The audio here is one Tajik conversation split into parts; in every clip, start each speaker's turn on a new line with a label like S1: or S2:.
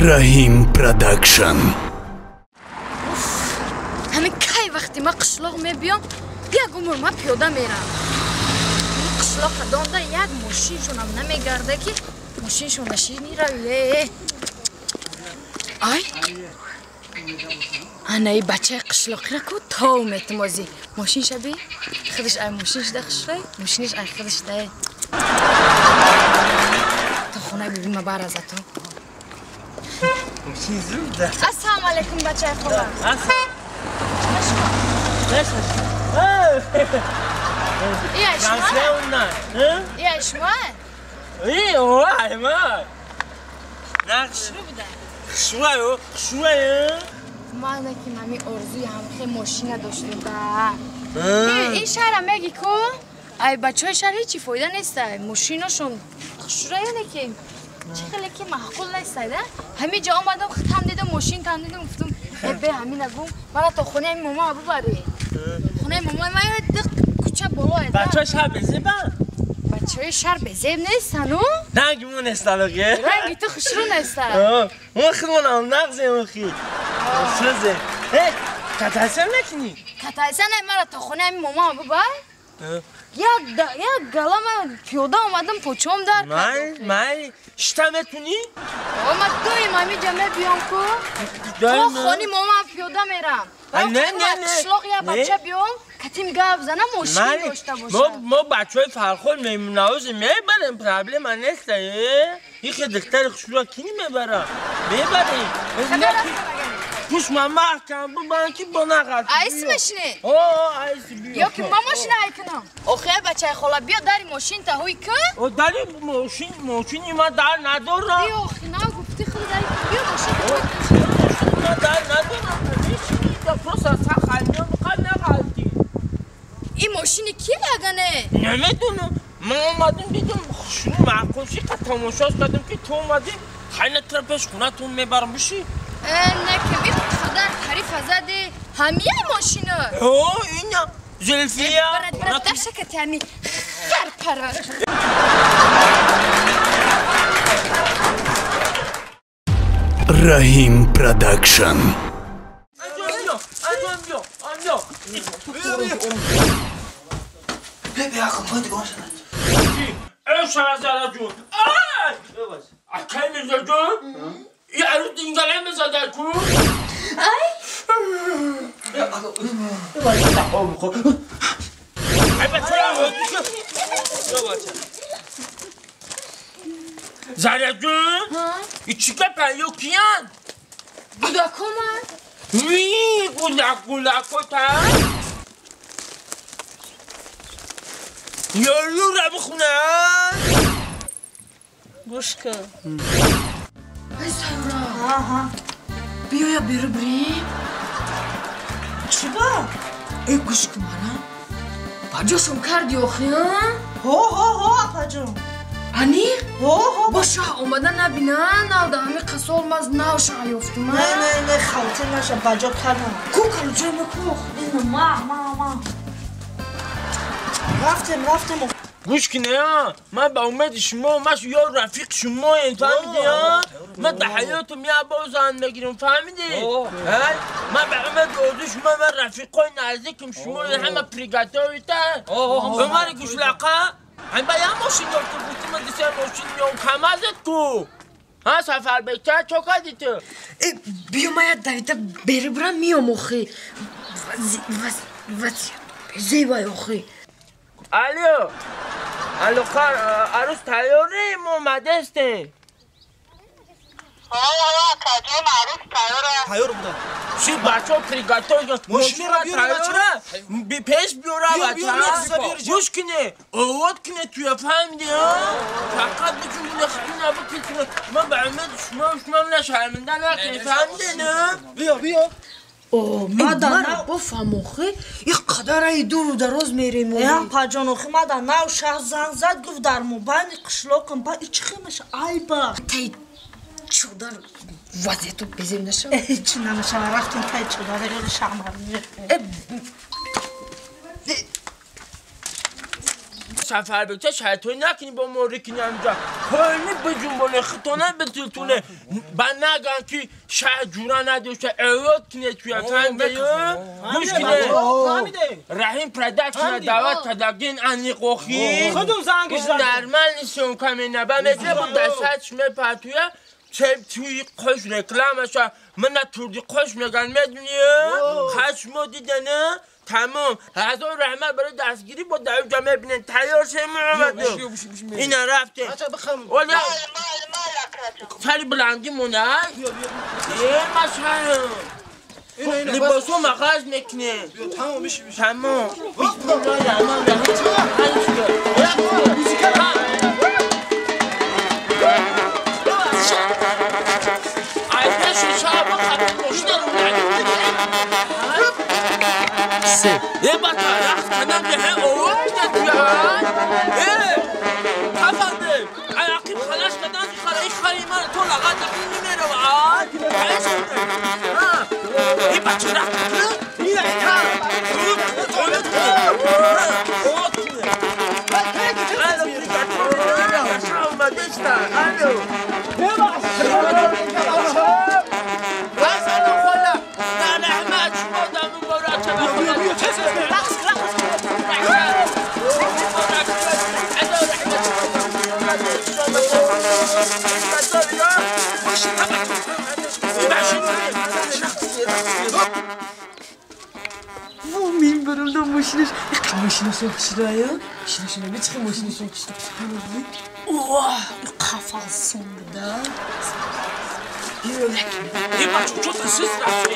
S1: Раҳим Продакшн.
S2: Ҳамин кай вақти ма қишлоқ мебиём, як умр ма пиёда мерам. Қишлоқа донда як мошиншонам намегарда ки мошиншон нашини рави. Ай? Анаи бачаи қишлоқира ку тов метимозӣ. Мошинша би? Худаш ай мошинш да хушрай, мошиниш ай худаш да. То хонаи биби ма бараза то. Ассалому алайкум бачаи хола. Ия шумо? Ман ки мами орзуи ҳамхе мошина доштем ба. Ин шаҳра меги ку? Ай бачаҳои шаҳр ҳечи фоида нест. Мошинашон хушрая ки чӣ хеле ки маъқул нест, да? Ҳамин ҷо омадам, там дидам, мошин там дидам, гуфтам, бе ҳамина гум, мана то хонаи мама бубарӣ. Хонаи мама ман дық кӯча боло да.
S3: Бачаҳои шаҳр безебанд?
S2: Бачаҳои шаҳр безеб нестанд, у?
S3: Ранги мо нестанд, охе.
S2: Ранги ту хушрӯ нестанд.
S3: Мо худмонам нағзем, охи. Хушрӯзе. Э, катайса мекунӣ?
S2: Катайса не, мара то хонаи мама бубар. Як гала ман пиёда омадам, почом дар
S3: кардам. Май, шита метунӣ?
S2: Ма доим ҳаминҷа мебиём ку. То хони мамам пиёда мерам. Қишлоқ як бача биём, катим гап занам, мошин дошта бошам.
S3: Мо бачаҳои Фархор мемонавозем, мебарем, проблема нест. Ихе духтари хушрӯ ки мебарам? Мебарем. Пуш ман маҳкам бубан ки бо нағалти.
S2: Айси мешине?
S3: О, айси биё.
S2: Ё ки ман мошина ай кунам? Охе бачаи хола, биё дари мошин та ҳуй ку?
S3: О, дари мошин, мошини ман дар надорам.
S2: Биё, охи, нав гуфти худ дари биё мошин та ҳуй ку.
S3: Мошини ман дар надорам. Мешини, да просто сар халиён қад нағалти.
S2: Ин мошини ки ягане?
S3: Намедонам. Ман омадам дидам хушрӯ маъқул ши, қад тамошош кардам ки ту омадӣ. Хайна тра пеш хонатон мебарам биши.
S2: Не, ки қадар тарифа зади ҳамияи мошина.
S3: О, ина Зулфия.
S2: Брат, брат, дашакати ҳами хар пара.
S1: Раҳим Продакшн.
S3: Заряджун, ичика паёкиян.
S2: Гудакоман?
S3: Ви, гудак, гудакота. Ёру рабхуна.
S4: Гӯш кун.
S2: Ай Сайра. Аҳа. Биёя беру бирем.
S4: Чӣ ба?
S2: Э, гӯш кун мана. Баҷошон карди охи, а?
S4: Ҳо, ҳо, ҳо, апаҷон.
S2: Аниқ?
S4: Ҳо, ҳо.
S2: Бо шаҳ омада набина, нав да ҳами қасол маз нав шаҳ ёфтум, а?
S4: Не, не, не, хавотир наша, баҷо кардам.
S2: Ку калуҷои ма ку?
S4: Ина, ма, ма, ма. Рафтем, рафтем.
S3: Гӯш кунед, ман ба умеди шумо, ман ёр рафиқ шумоем, фаҳмидӣ? Ман дар ҳаётам як бор зан мегирам, фаҳмидӣ? Ман ба умеди орзуи шумо, ман рафиқои наздикам шумо ҳама приготовита. Умари гӯшлақа, ҳам ба як мошин ёфта гуфтӣ, ман диса мошин меом, камазет ку? Ҳа, Сафарбекча, чо кардӣ ту?
S2: Э, биё ман як давида бери бирам, миём охи. Зебай охи.
S3: Алло, алло, арӯс тайёрӣ? Мо омадастем.
S5: Ҳо, акаҷон, арӯс тайёра.
S6: Тайёр буда.
S3: Ши бачаҳо приготовь, мошинро тайёра, пеш биёра бачаҳо. Гӯш куне, овод куне туя, фаҳмидӣ? Фақат бичун гулахтуна бикитуна. Ман ба умеди шумо, шумо мана шарминда накунед, фаҳмидӣ?
S6: Биё, биё.
S2: О, мара бофам охи, ин қадар ай дуру дароз мерем.
S4: Э, апаҷон, охи мада нав шаҳ занг зад, гуфт дар мобайни қишлоқам, ба ичи хемаша айба.
S2: Тай чодар вазъияту безеб нашава?
S4: Э, чӣ намешава, рафтем тай чодар, ёли шаҳмар.
S2: Э,
S3: سفر بکشه شرطوی نکنی با موری کنی همجا پایینی بجنبانه خطانه بتلتونه با نگن که شهر جورا نداشته ایراد کنه توی فهمیده گوش کنه رحیم پردکشن دعوت کدگین انی قوخی نرمال نیستون کمی نبا مثل با دستش میپرتویه چه توی خوش رکلامش من توی خوش میگن میدونی خشمو دیدنه تمام هزار رحمت برای دستگیری با دعوت جمع بینن تیار شه محمد اینا رفته ولی سری بلندی مونه ای مشهر لباسو مغاز میکنه تمام بسم الله الرحمن الرحیم یه بچه رقص کنم که هی آوار کنه توی ای خفنده عقیب خلاص کردن خره این خری من تو لغت لقی نمیره و آن خلاص کنه یه بچه رقص کنه
S6: ماشینش ماشینشون خوشرایه ماشینشون نمی‌چخی ماشینشون خوشرایه اوه قفصون بوده
S3: یه بچه چطور سیس رفته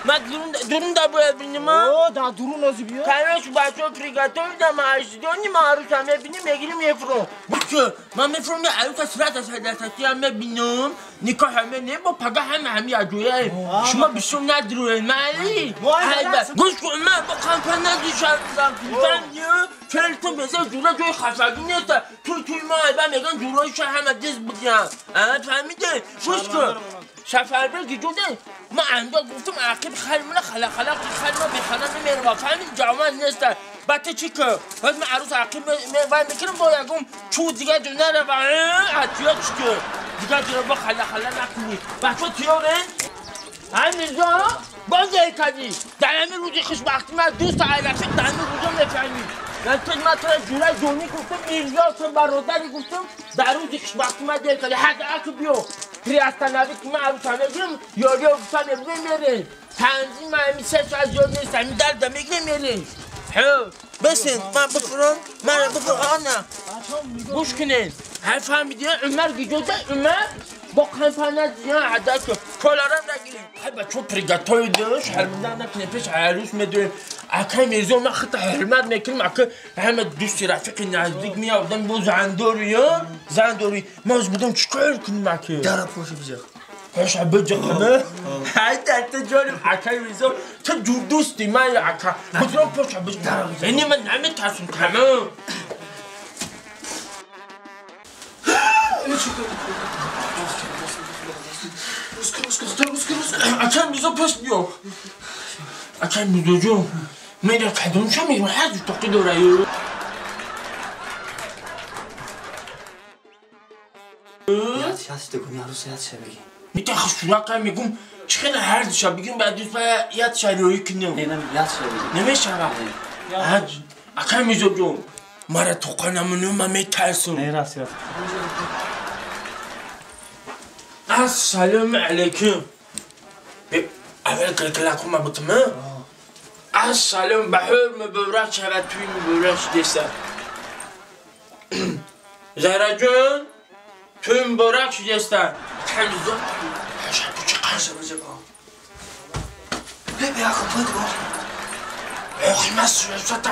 S3: من درون دا باید بینیم ها؟ دا درون ازی بیا؟ کنش بچه ها پریگاتوی دا معاشدانی ما عروس هم میبینیم میگیریم میفرم بچه من میفرم یه عروس صورت از هدرستی هم میبینم نکاح همه نه با پگه همه همی عجویه شما بسیار ندروین معلی گوش کن من با کمپن ندیشم فهمیدی؟ چرا بزر جورا جای خفگی نیست توی ما ایبا میگن جورای شه همه دز بودیم فهمیده؟ گوش کن سفر بگی جوده ما انجا گفتم عقب خلمونه خلا خلا خلما به خانه نمیره فهمید جوان نیست بعد چی که باز من عروس عقب وای میکنم با یکم چو دیگه جو نره و اتیا چی که دیگه جو با خلا خلا نکنی بچه تیاره همینجا باز کردی در همین روزی خوشبختی من دوست رفیق در همین روزا میفهمی من تو من تو جورای دونی گفتم میرزا تو برادری گفتم در روزی خوشبختی من دل کردی حد عقب بیو پریستانوی که من عروس همه گیرم یاری عروس همه میره تنظیم همی 3 ساعت زیاد نیست همی درد میگیره میره بسین من بفرم من بفرم آنه گوش کنین هر فهمیدی عمر گیجوده عمر با کمپانه زیان عدد که کلارم نگیریم های بچه پریگاتوی دوش حرمده نکنه پیش عروس میدونیم اکای میرزا من خط حرمت میکنیم اکای همه دوستی رفیقی نزدیک میآوردن با زندوری زندوری ما از بودم چیکار کنیم اکای
S6: در پاشو بجا
S3: پاشو بجا کنه های در تجارب اکای میرزا تو جور دوستی من اکا بودم پاشو بجا یعنی من نمیترسم تمام اکای میرزا پس بیا اکای میرزا جون میره کدوم شو میگم هر جو تقی داره
S6: یاد کنی عروس یاد شه بگی
S3: میته خشورا میگم چخیل هر شب بگیم بعد دوست یاد شروعی کنیم
S6: نه یاد شه بگی
S3: نمیشه اکای میرزا جون مرا تو قنامونو من میترسم
S6: نه راست راست
S3: السلام علیکم اول کلکلکم بودم السلام بحور مبارک شود توی مبارک دیسته زهرا جون توی مبارک دیسته Акамизо.
S6: بیا خب بگو.
S3: آخی من سیاست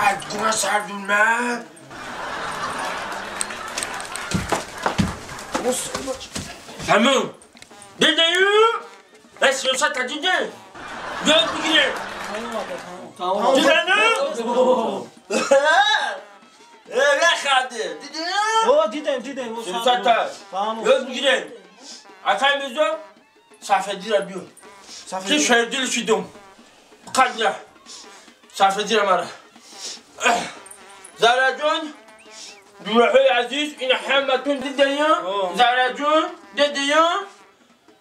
S3: از سردونه. تمام. دیدی؟ من سیاست دیده. یاد میگیره.
S6: تمام.
S3: دیدی؟ نخنده. دیدی؟
S6: آه دیدم.
S3: سیاست یاد میگیره. اکامیزو صفحه دیره بیو. که شردیل شدم. قدره. صفحه دیره مرا. زهرا جون دوراهای عزیز این همتون دیدین؟ زهرا جون دیدین؟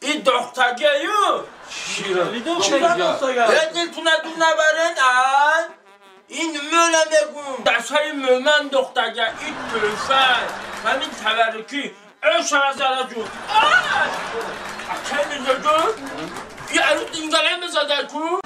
S3: این دخترگیو شیرا دلتون دون نبرن. این مولا بگم دستهای مومن دخترگی این تلفن همین تبرکی اشاره زهرا جون اکل میزا جون یه عروض اینگله میزده کو.